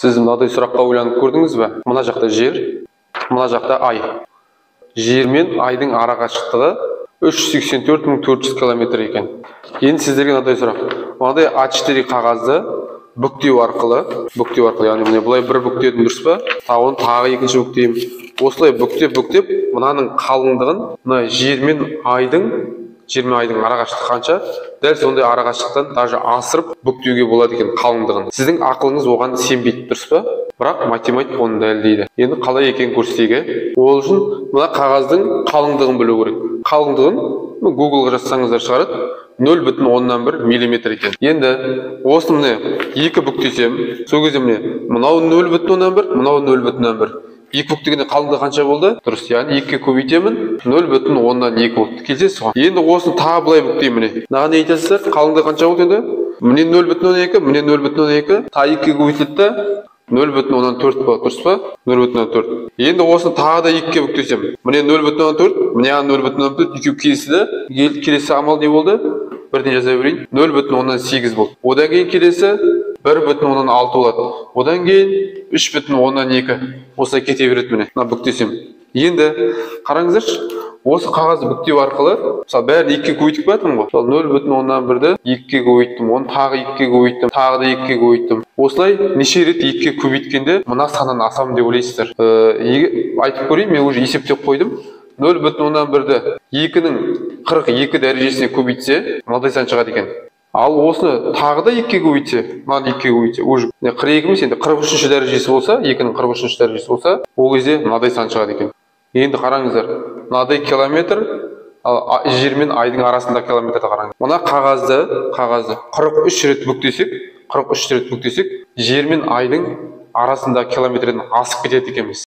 Сіз мынадай сұраққа ойланып көрдіңіз бе? Мына жақта жер, мына жақта ай. Жер мен айдың арақашықтығы 384 400 километр екен. Енді сіздерге мынадай сұрақ. Мынадай А4 қағазды бүктеу арқылы, яғни міне былай бір бүктедім, дұрыс па? Тағы оны тағы екінші бүктеймін. Осылай бүктеп, мынаның қалыңдығын, мына жер мен айдың арақашықтығы қанша? Дәл сондай арақашықтықтан даже асырып бүктеуге болады екен қалыңдығын. Сіздің ақылыңыз оған сенбейді, дұрыс па? Бірақ математик оны дәлелдейді. Енді қалай екенін көрсетейік. Ол үшін мына қағаздың қалыңдығын білу керек. Қалыңдығын Google-ға жазсаңыздар шығарады. 0,1 миллиметр екен. Енді осыны міне екі бүктесем, сол кезде міне мынау 0,1, мынау 0,1. Екі бүктегенде қалыңдығы қанша болды? Дұрыс, яғни екіге көбейтемін, 0,2 болды. Келісесіз ғой? Енді осыны тағы былай бүктеймін міне. Мынаған не айтасыздар? Қалыңдығы қанша болды енді? Міне 0,2, міне 0,2, тағы екіге көбейтілді де 0,4 болады, дұрыс па? 0,4. Енді осыны тағы да екіге бүктесем, міне 0,4, міне 0,4, екеуі келісті. Келесі амал не болды? Бірден жаза берейін. 0,8 болды. Одан кейін келесі 1,6 болады. Одан кейін 3,2. Осылай кете береді міне. Мына бүктесем. Енді қараңыздаршы, осы қағазды бүктеу арқылы, мысалы бәрін екіге көбейтіп жатырмын ғой. Мысалы 0,1-ді екіге көбейттім, оны тағы екіге көбейттім, тағы да екіге көбейттім. Осылай неше рет екіге көбейткенде мына саннан асамын деп ойлайсыздар. Айтып көрейін, мен уже есептеп қойдым. 0,1-ді 2-ның 42 дәрежесіне көбейтсе, мынадай сан шығады екен. Ал осыны тағы да екіге көбейтсе, мынаны екіге көбейтсе, уже 42 емес, енді 43-ші дәрежесі болса, 2-ның 43-ші дәрежесі болса, ол кезде мынадай сан шығады екен. Енді қараңыздар, мынадай километр, ал жер мен айдың арасында километрді қараңыз. Мына қағазды 43 рет бүктесек, 43 рет бүктесек, жер мен айдың арасында километрден асып кетеді екенбіз.